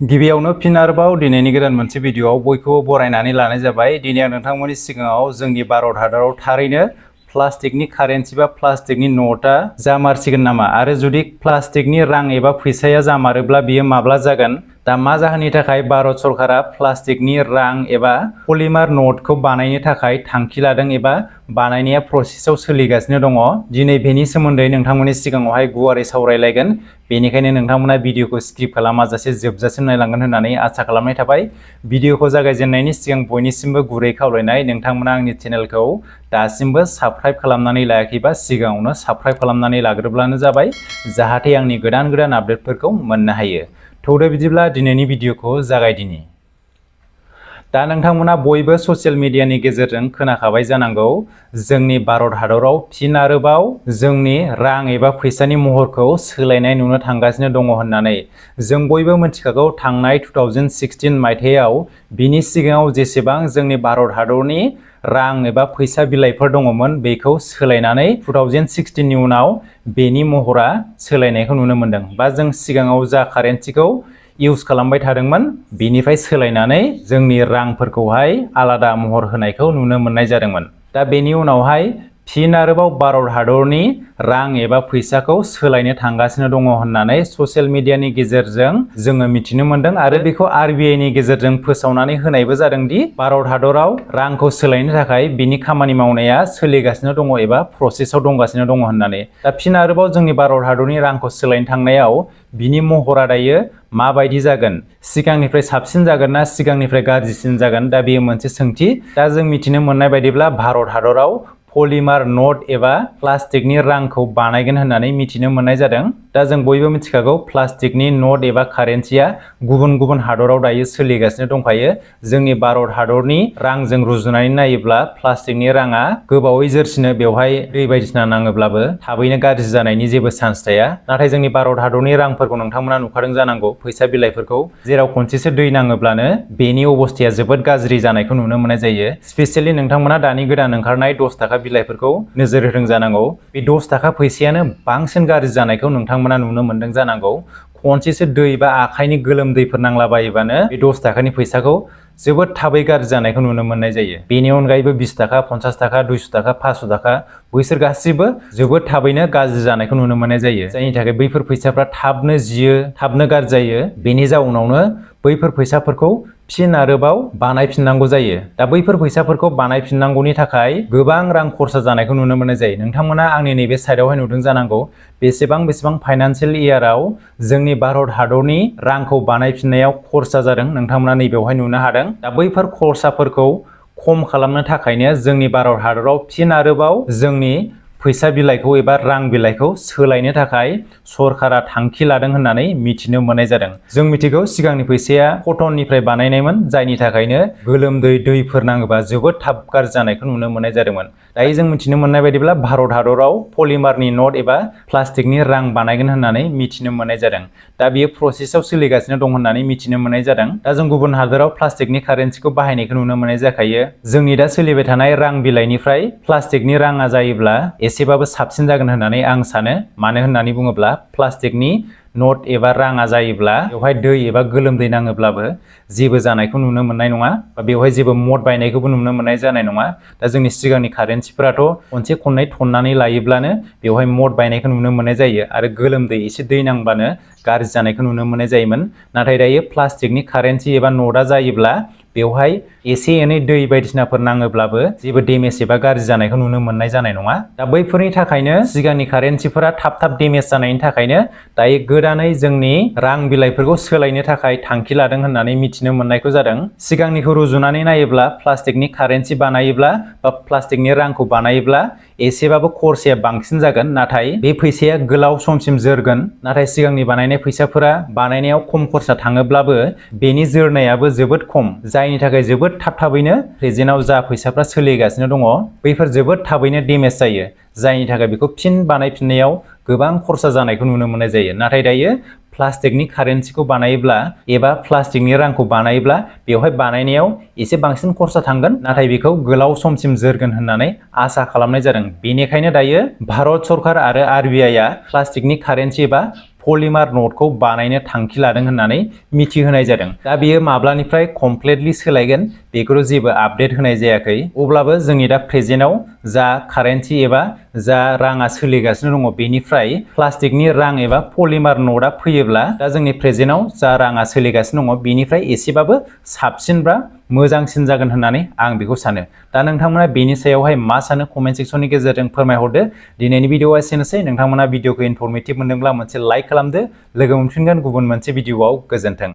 गिबियावनो फिन आरोबाव दिनैनि गोदान मोनसे भिडियोआव बयखौबो बरायनानै लानाय जाबाय। दिनै आं नोंथांमोननि सिगाङाव जोंनि भारत हादराव थारैनो प्लास्टिकनि कारेन्सि बा प्लास्टिकनि नटआ जामारसिगोन नामा आरो जुदि प्लास्टिकनि रां एबा फैसाया जामारोब्ला बियो माब्ला जागोन? दा मा जाहोननि थाखाय भारत सरकारा प्लास्टिकनि रां एबा पलिमार नटखौ बानायनो थाखाय थांखि लादों एबा बानायनाया प्रसेसआव सोलिगासिनो दङ। दिनै बेनि सोमोन्दै नोंथांमोननि सिगाङावहाय गुवारै सावरायलायगोन। बेनिखायनो नोंथांमोना भिडियोखौ स्किप खालामाजासे जोबजासिम नायलांगोन होननानै आसा खालामनाय थाबाय। भिडियोखौ जागायजेननायनि सिगां बयनिसिमबो गुरै खावलायनाय, नोंथांमोना आंनि चेनेलखौ दासिमबो साबस्क्राइब खालामनानै लायाखैबा सिगाङावनो साबस्क्राइब खालामनानै लाग्रोब्लानो जाबाय, जाहाथे आंनि गोदान आपडेटफोरखौ मोननो हायो। थौदो बिदिब्ला दिनैनि भिडियोखौ जागायदिनि। दा नोंथांमोना बयबो ससियेल मिडियानि गेजेरजों खोनाखाबाय जानांगौ, जोंनि भारत हादराव फिन आरोबाव जोंनि रां एबा फैसानि महरखौ सोलायनाय नुनो थांगासिनो दङ होननानै। जों बयबो मिथिखागौ थांनाय 2016 मायथाइयाव बिनि सिगाङाव जेसेबां जोंनि भारत हादरनि रां एबा फैसा बिलाइफोर दङमोन बेखौ सोलायनानै 2016 नि उनाव बेनि महरा सोलायनायखौ नुनो मोनदों। बा जों सिगाङाव जा कारेन्सिखौ इउज खालामबाय थादोंमोन बेनिफ्राय सोलायनानै जोंनि रांफोरखौहाय आलादा महर होनायखौ नुनो मोननाय जादोंमोन। दा बेनि उनावहाय फिन आरोबाव भारत हादरनि रां एबा फैसाखौ सोलायनो थांगासिनो दङ होननानै ससियेल मिडियानि गेजेरजों जोङो मिथिनो मोनदों आरो बेखौ RBI नि गेजेरजों फोसावनानै होनायबो जादों दि भारत हादराव रांखौ सोलायनो थाखाय बिनि खामानि मावनाया सोलिगासिनो दङ एबा प्रसेसआव दंगासिनो दङ होननानै। दा फिन आरोबाव जोंनि भारत हादरनि रांखौ सोलायनो थांनायाव बिनि महरा दायो माबायदि जागोन? सिगांनिफ्राय साबसिन जागोन ना सिगांनिफ्राय गाज्रिसिन जागोन? दा बेयो मोनसे सोंथि। दा जों मिथिनो मोननाय बायदिब्ला भारत हादराव पलिमार नट एबा प्लास्टिकनि रांखौ बानायगोन होननानै मिथिनो मोननाय जादों। दा जों बयबो मिथिखागौ प्लास्टिकनि नट एबा कारेन्सिया गुबुन गुबुन हादराव दायो सोलिगासिनो दंखायो। जोंनि भारत हादरनि रांजों रुजुनानै नायोब्ला प्लास्टिकनि राङा गोबावै जोरसिनो, बेवहाय दै बायदिसिना नाङोब्लाबो थाबैनो गाज्रि जानायनि जेबो चान्स थाया। नाथाय जोंनि भारत हादरनि रांफोरखौ नोंथांमोना नुखादों जानांगौ, फैसा बिलाइफोरखौ, जेराव खनसेसो दै नाङोब्लानो बेनि अबस्थाया जोबोद गाज्रि जानायखौ नुनो मोननाय जायो। स्पेसियेलि नोंथांमोना दानि गोदान ओंखारनाय 10 थाखा बिलाइफोरखौ नोजोर होदों जानांगौ। बे 10 थाखा फैसायानो बांसिन गाज्रि जानायखौ नोंथांमोना नुनो मोनदों जानांगौ। खनसेसो दै बा आखाइनि गोलोमदैफोर नांलाबायोबानो बे 10 थाखानि फैसाखौ जोबोद थाबै गाज्रि जानायखौ नुनो मोननाय जायो। बेनि अनगायैबो 20 थाखा, 50 थाखा, 200 थाखा, 500 थाखा बैसोर गासिबो जोबोद थाबैनो गाज्रि जानायखौ नुनो मोननाय जायो। जायनि थाखाय बैफोर फैसाफ्रा थाबनो जियो, थाबनो गाज्रि जायो। बेनि जाउनावनो बैफोर फैसाफोरखौ फिन आरोबाव बानायफिननांगौ जायो। दा बैफोर फैसाफोरखौ बानायफिननांगौनि थाखाय गोबां रां खरसा जानायखौ नुनो मोननाय जायो। नोंथांमोना आंनि नैबे साइडआवहाय नुदों जानांगौ, बेसेबां फाइनान्सियेल इयाराव जोंनि भारत हादरनि रांखौ बानायफिननायाव खरसा जादों, नोंथांमोना नैबेवहाय नुनो हादों। दा बैफोर खरसाफोरखौ खम खालामनो थाखायनो जोंनि भारत हादराव फिन आरोबाव जोंनि फैसा बिलाइखौ एबा रां बिलाइखौ सोलायनो थाखाय सरकारा थांखि लादों होननानै मिथिनो मोननाय जादों। जों मिथिगौ सिगांनि फैसाया कटननिफ्राय बानायनायमोन, जायनि थाखायनो गोलोमदै दैफोर नाङोबा जोबोद थाब गाज्रि जानायखौ नुनो मोननाय जादोंमोन। दायो जों मिथिनो मोननाय बायदिब्ला भारत हादराव पलिमारनि नट एबा प्लास्टिकनि रां बानायगोन होननानै मिथिनो मोननाय जादों। दा बेयो प्रसेसआव सोलिगासिनो दं होननानै मिथिनो मोननाय जादों। दा जों गुबुन हादराव प्लास्टिकनि कारेन्सिखौ बाहायनायखौ नुनो मोननाय जाखायो। जोंनि दा सोलिबाय थानाय रां बिलाइनिफ्राय प्लास्टिकनि राङा जायोब्ला एसेबाबो साबसिन जागोन होननानै आं सानो। मानो होननानै बुङोब्ला प्लास्टिकनि नट एबा राङा जायोब्ला बेवहाय दै एबा गोलोमदै नाङोब्लाबो जेबो जानायखौ नुनो मोननाय नङा, बा बेवहाय जेबो मद बायनायखौबो नुनो मोननाय जानाय नङा। दा जोंनि सिगांनि कारेन्सिफोराथ' खनसे खननै थननानै लायोब्लानो बेवहाय मद बायनायखौ नुनो मोननाय जायो आरो गोलोमदै एसे दै नांबानो गाज्रि जानायखौ नुनो मोननाय जायोमोन। नाथाय दायो प्लास्टिकनि कारेन्सि एबा नटआ जायोब्ला बेवहाय एसे एनै दै बायदिसिनाफोर नाङोब्लाबो जेबो डेमेज एबा गाज्रि जानायखौ नुनो मोननाय जानाय नङा। दा बैफोरनि थाखायनो सिगांनि कारेन्सिफोरा थाब डेमेज जानायनि थाखायनो दायो गोदानै जोंनि रां बिलाइफोरखौ सोलायनो थाखाय थांखि लादों होननानै मिथिनो मोननायखौ जादों। सिगांनिखौ रुजुनानै नायोब्ला प्लास्टिकनि कारेन्सि बानायोब्ला बा प्लास्टिकनि रांखौ बानायोब्ला एसेबाबो खरसाया बांसिन जागोन, नाथाय बे फैसाया गोलाव समसिम जोरगोन। नाथाय सिगांनि बानायनाय फैसाफोरा बानायनायाव खम खरसा थाङोब्लाबो बेनि जोरनायाबो जोबोद खम, जायनि थाखाय जोबोद थाबैनो प्रेजेन्टआव जा फैसाफ्रा सोलिगासिनो दङ बैफोर जोबोद थाबैनो डेमेज जायो, जायनि थाखाय बेखौ फिन बानायफिननायाव गोबां खरसा जानायखौ नुनो मोननाय जायो। नाथाय दायो प्लास्टिकनि कारेन्सिखौ बानायोब्ला एबा प्लास्टिकनि रांखौ बानायोब्ला बेवहाय बानायनायाव एसे बांसिन खरसा थांगोन, नाथाय बेखौ गोलाव समसिम जोरगोन होननानै आसा खालामनाय जादों। बेनिखायनो दायो भारत सरकार आरो RBI आ प्लास्टिकनि कारेन्सि एबा पलिमार नटखौ बानायनो थांखि लादों होननानै मिथिहोनाय जादों। दा बेयो माब्लानिफ्राय कमप्लिटलि सोलायगोन बेखौ जेबो आपडेट होनाय जायाखै। अब्लाबो जोंनि दा प्रेजेन्टआव जा कारेन्सि एबा जा राङा सोलिगासिनो दङ बेनिफ्राय प्लास्टिकनि रां एबा पलिमार नटआ फैयोब्ला दा जोंनि प्रेजेन्टआव जा राङा सोलिगासिनो दङ बेनिफ्राय एसेबाबो साबसिन बा मोजांसिन जागोन होननानै आं बेखौ सानो। दा नोंथांमोना बेनि सायावहाय मा सानो कमेन्ट सेक्सननि गेजेरजों फोरमायहरदो। दिनैनि भिडिअआ एसेनोसै। नोंथांमोना भिडिअखौ इनफरमेटिभ मोनदोंब्ला मोनसे लाइक खालामदो। लोगो मोनफिनगोन गुबुन मोनसे भिडिअआव। गोजोन्थों।